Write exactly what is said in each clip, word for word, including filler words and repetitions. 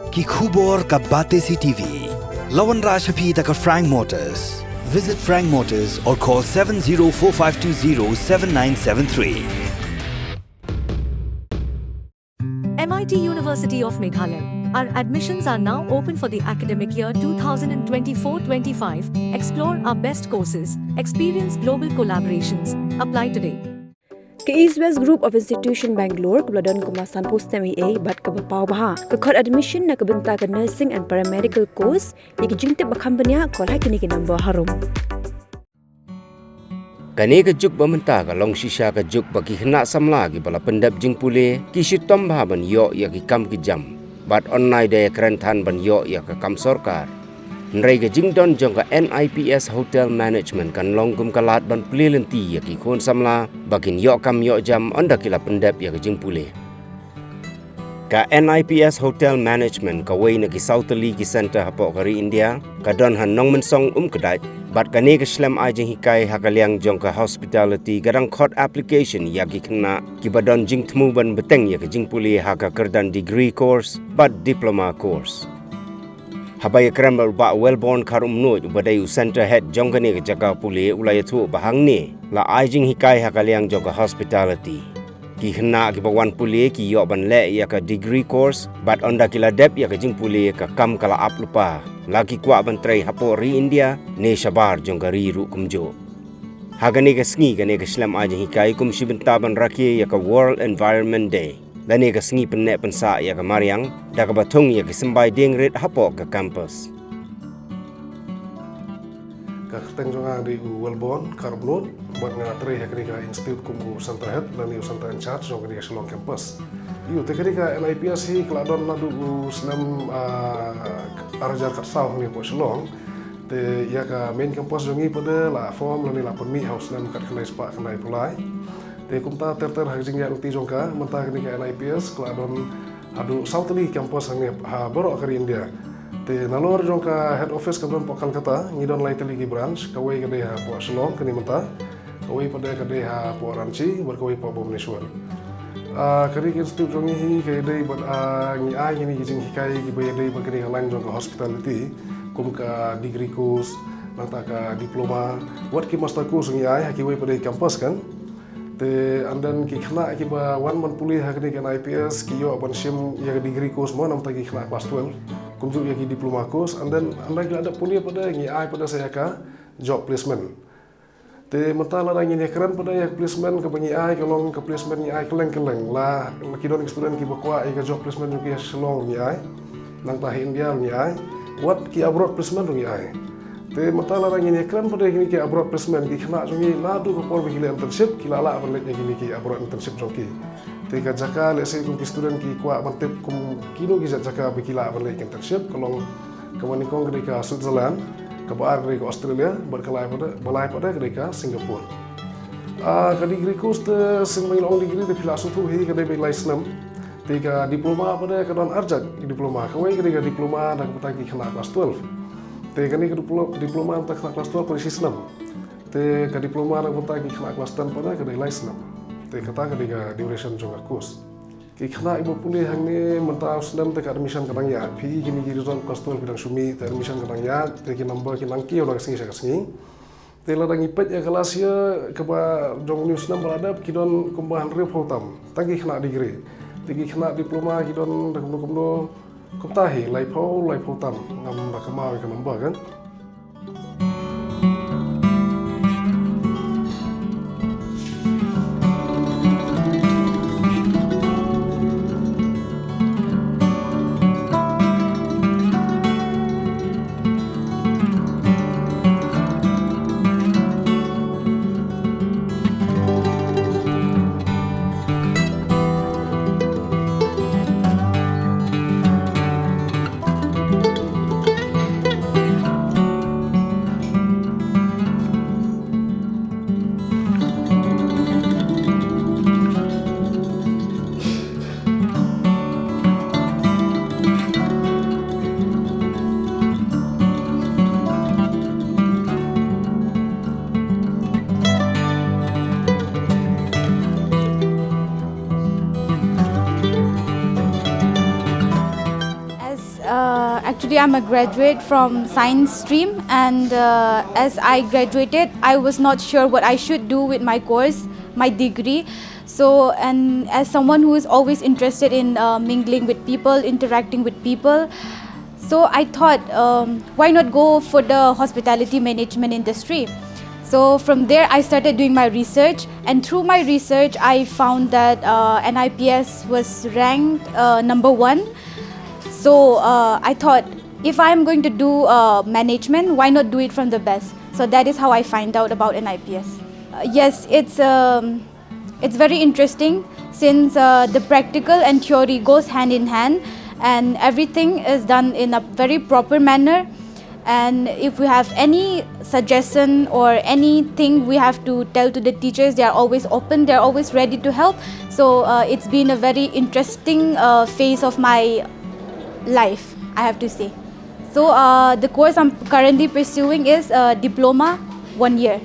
Ki khubor ka Batesi T V. La wanrah sha phi da ka Frank Motors. Visit Frank Motors or call seven zero four five two zero seven nine seven three. M I T University of Meghalaya. Our admissions are now open for the academic year two thousand twenty-four twenty-five. Explore our best courses, experience global collaborations. Apply today. Ka East West Group of Institution Bangalore kaba la don kumba sanphew snem eiei bad kaba paw bha ka khot admission na ka bynta ka nursing and paramedical course. Ïa ki jingtip ba kham bniah, call ha kine ki number harum. Kane ka juk ba mynta ka long shisha ka juk ba ki khynnah samla kiba la pyndep jingpule ki shitom bha ban ïoh ïa ki kam ki jam bad yn nai da ïakren than ban ïoh ïa ka kam sorkar. Hynrei ka jingdon jong ka N I P S Hotel Management kan long kum ka lad ban plie lynti ïa ki khun samla ba kin ïoh kam ïoh jam ynda ki la pyndep ïa ka jingpule. Ka N I P S Hotel Management, kawei na ki saw tylli ki center hapoh ka ri India, ka don ha Nongmynsong Umkdait, bad kane ka shlem ai jinghikai ha ka liang jong ka hospitality ka dang khot application ïa ki khynnah kiba don jingthmu ban bteng ïa ka jingpule ha ka kyrdan degree course bad diploma course. Haba ïakren bad u Bah Wellborn Kharumnuid uba dei u center head jong kane ka jaka pule, u la ïathuh ba hangne la ai jinghikai ha ka liang jong ka hospitality. Ki khynnah kiba wan pule ki ïoh ban leh ïa ka degree course bad ynda ki la dep ïa ka jingpule ka kam ka la ap lypa, la ki kwah ban trei hapoh ri India ne shabar jong ka ri ruh kumjuh. Ha kane ka sngi kane ka shlem ai jinghikai kum shi bynta ban rakhe ïa ka World Environment Day lane ka sngi pynneh pynsah ïa ka mariang da kaba thung ïa ki symbai dieng rit hapoh ka campus. Ka kyrteng jong nga dei u Wellborn Kharumnuid bad nga trei ha kane ka institute kum u center head lane u center in charge jong kane ka Shillong campus. Ïa te kane ka N I P S hi ka la don naduh u snem, ah, ar hajar khatsaw hangne hapoh Shillong. Te ïa ka main campus jong ngi pat de la form lane la pynmih ha u snem khatkhyndai spah khyndaiphew lai. Te kumta ter ter ha ka jingïaid lynti jong ka, mynta kane ka N I P S ka la don haduh saw tylli ki campus hangne ha baroh ka ri India. Te nalor jong ka head office kaba don hapoh Kolkata, ngi don lai tylli ki branch, kawei ka dei hapoh Shillong kane mynta, kawei pat de ka dei hapoh Ranchi bad kawei hapoh Bhubaneswar. Ah, kane ka institute jong ngi hi ka dei bad, ah, ngi ai kine ki jinghikai kiba ïadei bad kane ka line jong ka hospitality, kum ka degree course, nangta ka diploma, wat ki master course ngi ai ha kiwei pat de ki campus kan. Te and then ki khynnah kiba wan ban pule ha kane ka N I P S ki ïoh ban shim ïa ka degree course mo, nangta ki khynnah class twelve, kumjuh ïa ki diploma course, and then ynda ki la dep pule pat de ngi ai pat de sa ïa ka job placement. Te mynta lada ngin ïakren pat de ïa ka placement kaba ngi ai ka long ka placement ngi ai kylleng kylleng, la, la ki don ki student kiba kwah ïa ka job placement jong ki ha Shillong ngi ai, nangta ha India ngi ai, wat ki abroad placement ngi ai. Te mynta lada ngin ïakren pat de kine ki abroad placement, ki khynnah jong ngi naduh ka por ba ki leh internship ki la lah ban leit ïa kine ki abroad internship jong ki. Te ka jaka lehse kum ki student ki kwah ban tip kum kino ki jait jaka ba ki lah ban leit internship, ka long kaba nyngkong ka dei ka Switzerland, kaba ar ka dei ka Australia, bad ka lai pat de, ba lai pat de ka dei ka Singapore. Ah, ka degree course te sien ba ngi la ong degree te phi la sngewthuh hi ka dei ba lai snem. Te ka diploma pat de ka don ar jait diploma, kawei ka dei ka diploma na ka bynta ki khynnah class twelve. Te kane ka diplo-, diploma na ka bynta khynnah class twelve ka dei shi snem. Te ka diploma na ka bynta ki khynnah class ten pat de ka dei lai snem. Te kata ka dei ka duration jong ka course. Ki khynnah kiba pule hangne mynta u snem te ka admission ka dang ïaid. Phi kine ki result class twelve ki dang shu mih, te admission ka dang ïaid, te ki number ki nang kiew na ka sngi sha ka sngi. Te lada ngi peit ïa ka last year kaba jong une u snem ba la dep ki don kumba hynriewphew tam, tang ki khynnah degree. Te ki khynnah diploma ki don da kumno kumno, kumta hi laiphew, laiphew tam, ngam da kynmaw ïa ka number kan. Actually, I'm a graduate from science stream, and uh, as I graduated, I was not sure what I should do with my course, my degree. So, and as someone who is always interested in uh, mingling with people, interacting with people, so I thought, um, why not go for the hospitality management industry? So from there, I started doing my research, and through my research, I found that uh, N I P S was ranked uh, number one. So uh, I thought, if I'm going to do uh, management, why not do it from the best? So that is how I find out about N I P S. Uh, yes, it's um, it's very interesting since uh, the practical and theory goes hand in hand, and everything is done in a very proper manner. And if we have any suggestion or anything we have to tell to the teachers, they are always open, they're always ready to help. So uh, it's been a very interesting uh, phase of my life, I have to say. So uh, the course I'm currently pursuing is a diploma, one year.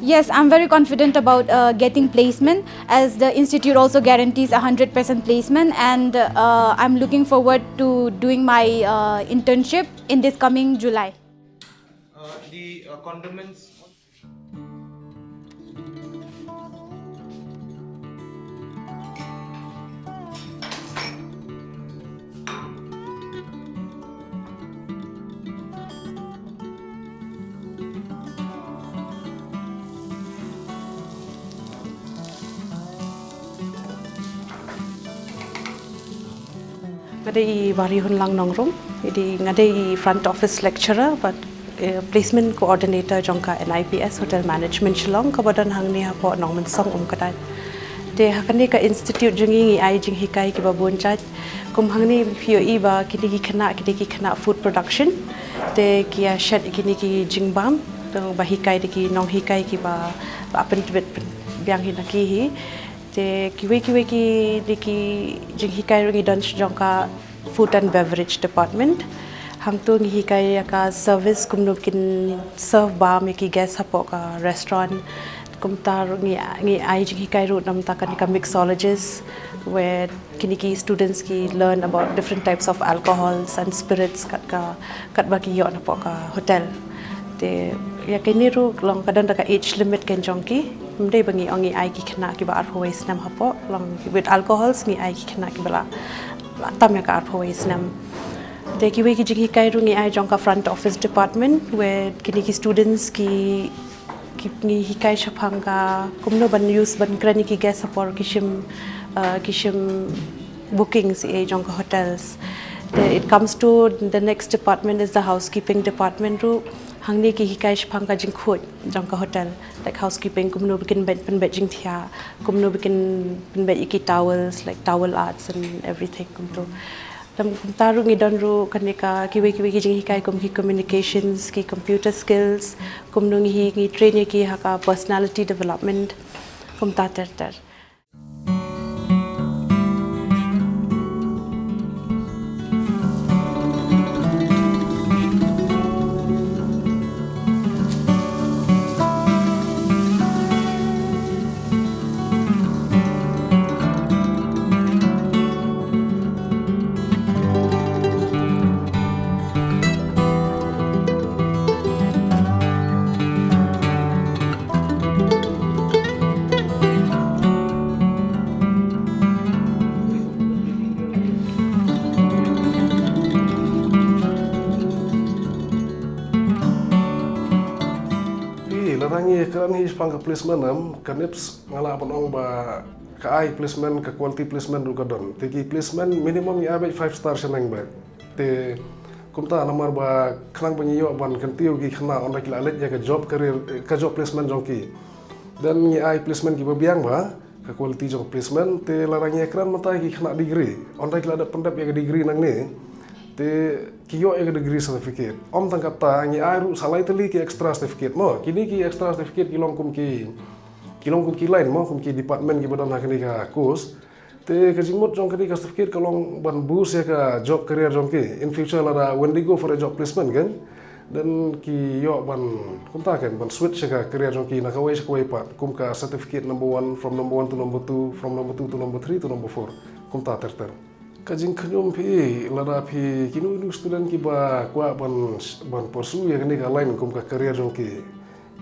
Yes, I'm very confident about uh, getting placement, as the institute also guarantees one hundred percent placement, and uh, I'm looking forward to doing my uh, internship in this coming July. Uh, the uh, condiments. Nga dei i Wari Hunlang Nongrum, i dei nga dei i front office lecturer, but eh, placement coordinator jong ka N I P S Hotel Management Shillong, kaba don hangne hapoh Nongmensong Umkdait. Te ha kane ka institute jong ngi ngi ai jinghikai kiba bun jait. Kum hangne phi ïohi ba kine ki khynnah, kine ki khynnah food production. Te ki ïa shet kine ki jingbam, te ba hikai da ki nonghikai kiba, ba pyntbit biang hi na ki hi. Te kiwei kiwei ki dei ki jinghikai ruh ngi don jong ka food and beverage department. Hangto ngi hikai ïa ka service kumno kin serve bam ïa ki guest hapoh ka restaurant. Kumta ruh ngi ngi ai jinghikai ruh namar kane ka mixologist, where kine ki students ki learn about different types of alcohols and spirits kat ka, kat ba ki ïoh napoh ka hotel. Te ïa kine ruh long ka don da ka age limit kan jong ki. Ym dei ba ngi ong ngi ai ki khynnah kiba arphew wei snem hapoh, long with alcohols ngi ai ki khynnah kiba la, la tam ïa ka arphew wei snem. Te kiwei ki jinghikai ruh ngi ai jong ka front office department, where kine ki students ki ki ngi hikai shaphang ka kumno ban use ban kren ïa ki guest ha por ki shim, uh, ki shim bookings ïa jong ka hotels. Te it comes to the next department is the housekeeping department ruh. Hangne ki hikai shaphang ka jingkhuid jong ka hotel, like housekeeping, kumno ba kin beit pynbeit jingthiah, kumno ba kin pynbeit ïa ki towels, like towel arts and everything kumto. Te kumta ruh ngi don ruh kane ka kiwei kiwei ki jinghikai kum ki communications, ki computer skills, kumno ngi hi ngi train ïa ki ha ka personality development, kumta ter ter. Ih, lada ngi kren hi shaphang ka placement, em, ka NIPS nga lah ban ong ba ka ai placement, ka quality placement ruh ka don. Te ki placement minimum ngi ai beit five star shaneng beit. Te kumta namar ba khnang ba ngi ïoh ban kyntiew ki khynnah ynda ki la leit ïa ka job career, eh, ka job placement jong ki. Then ngi ai placement kiba biang bha, ka quality jong placement, te lada ngi kren mynta ki khynnah degree, ynda ki la dep pyndep ïa ka degree nangne, te ki ïoh ïa ka degree certificate. Ym tang katta, ngi ai ruh sa lai tylli ki extra certificate mo. Kine ki extra certificate ki long kum ki, ki long kum ki line mo, kum ki department kiba don ha kane ka course. Te ka jingmut jong kane ka certificate ka long ban boost ïa ka job career jong ki. In future lada when they go for a job placement kan, then ki ïoh ban kumta kan, ban switch ïa ka career jong ki na kawei sha kawei pat. Kum ka certificate number one, from number one to number two, from number two to number three to number four. Kumta ter ter. Ka jingkhynñium phi, lada phi kino kino student kiba kwah ban, ban pursue ïa kane ka line kum ka career jong ki.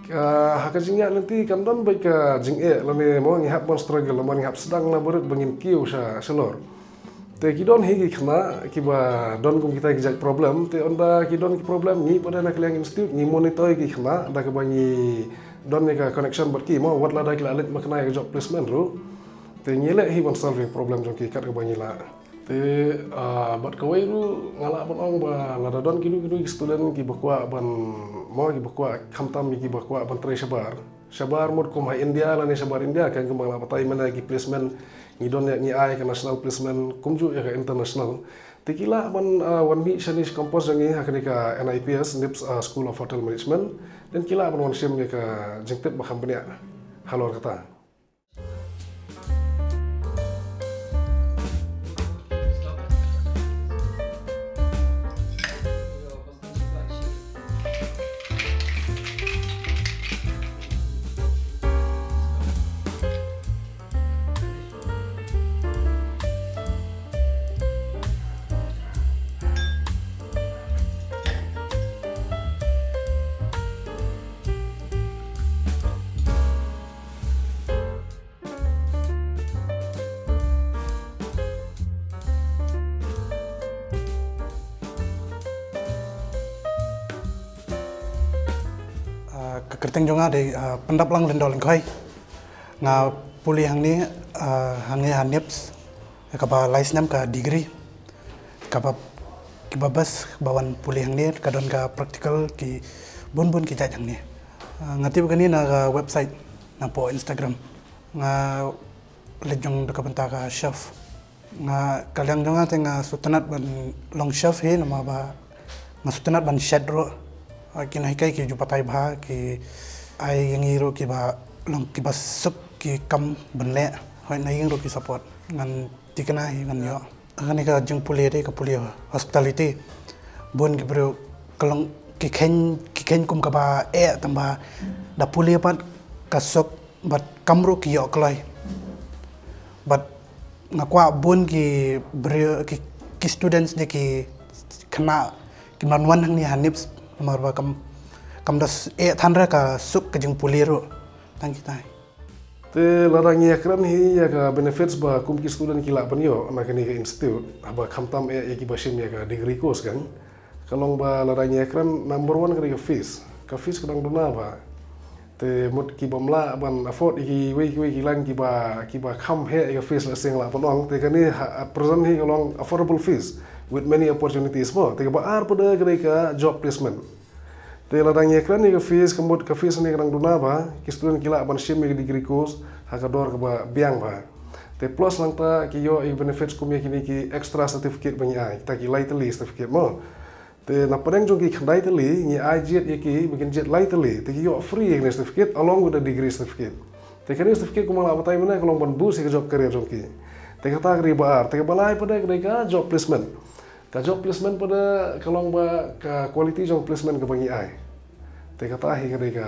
Ka, ha ka jingïaid lynti kam don beit ka jingeh lane mo ngi hap ban struggle, lane ngi hap sdang na barit ba ngin kiew sha, shalor. Te ki don hi ki khynnah kiba don kum kita ki jait problem, te ynda ki don ki problem ngi pat na ka liang institute ngi monitor ki khynnah da kaba ngi don ïa ka connection bad ki mo, wat lada ki la leit makna ïa ka job placement ruh. Te ngi leh hi ban solve ïa ka problem jong ki kat kaba ngi lah. Te, ah, bad kawei ruh nga lah ban ong ba lada don kino kino ki student kiba kwah ban mo kiba kwah khamtam kiba kwah ban trei shabar. Shabar mut kum ha India lane shabar India kan kumba nga lah batai mynne ki placement ngi don ïa ngi ai ka national placement kumjuh ïa ka international. Te ki lah ban, ah, wan mih shane sha campus jong ngi ha kane ka NIPS, NIPS, ah, School of Hotel Management. Then ki lah ban wan shim ïa ka jingtip ba kham bniah halor kata. Ah, ka kyrteng jong nga dei, ah, Pyndaplang Lyngdoh Lyngkhoi. Nga pule hangne, ah, hangne ha NIPS, kaba lai snem ka degree. Kaba, kiba best ba wan pule hangne ka don ka practical ki bun bun ki jait hangne. Ah, nga tip kane na ka website, napoh Instagram. Nga leit jong da ka bynta ka chef. Nga, ka liang jong nga te nga sngewtynnat ban long chef hi namar ba nga sngewtynnat ban shet ruh. Ah, ki nonghikai ki ju batai bha, ki ai ïa ngi ruh kiba long kiba suk ki kam ban leh. Hooid na ïing ruh ki support. Ngan tikna hi ngan ïoh. Kane ka jingpule te ka pule hospitality. Bun ki briew ka long ki kheiñ, ki kheiñ kum kaba eh tang ba da pule pat ka suk bad kam ruh ki ïoh kloi. Bad nga kwah bun ki briew ki, ki students ne ki khynnah kin wan wan hangne ha NIPS namar ba kam, kam da s-, eh than re ka suk ka jingpule ruh. Tang kita hi. Te lada ngi ïakren hi ïa ka benefits ba kum ki student ki lah ban ïoh na kane ka institute, haba khamtam eh ïa kiba shim ïa ka degree course kan. Ka long ba lada ngi ïakren number one ka dei ka fees. Ka fees ka dang duna bha. Te mut kibym lah ban afford ïa kiwei kiwei ki line kiba, kiba kham heh ïa ka fees la seng lah ban ong. Te kane ha, at present hi ka long affordable fees with many opportunities mo. Te kaba ar pat ka dei ka job placement. Te lada ngi ïakren ïa ka fees, ka mut ka fees hangne ka dang duna bha, ki student ki lah ban shim ïa ka degree course ha ka dor kaba biang bha. Te plus nangta ki ïoh ïa benefits kum ïa kine ki extra certificate ba ngi ai, kita ki lai tylli certificate mo. Te na pdeng jong ki khyndai tylli ngi ai jied ïa ki ba kin jied lai tylli, te ki ïoh free ïa kine certificate along with the degree certificate. Te kane certificate kumba nga la batai mynne ka long ban boost ïa ka job career jong ki. Te kata ka dei ba ar, te kaba lai pat ka dei ka job placement. Ka job placement pat ka long ba ka quality jong placement kaba ngi ai. Te kata hi ka dei ka,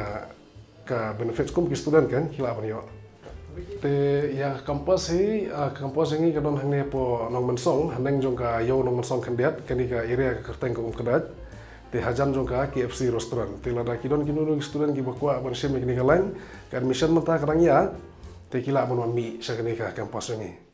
ka benefits kum ki student kan ki lah ban ïoh. Te ïa ka campus hi, ah, ka campus jong ngi ka don hangne hapoh Nongmensong, haneng jong ka ïew Nongmensong khyndiat, kane ka area ka kyrteng ka Umkdait. Te hajan jong ka KFC restaurant. Te lada ki don kino kino ki student kiba kwah ban shim ïa kane ka line, ka admission mynta ka dang ïaid. Te ki lah ban wan mih sha kane ka campus jong ngi.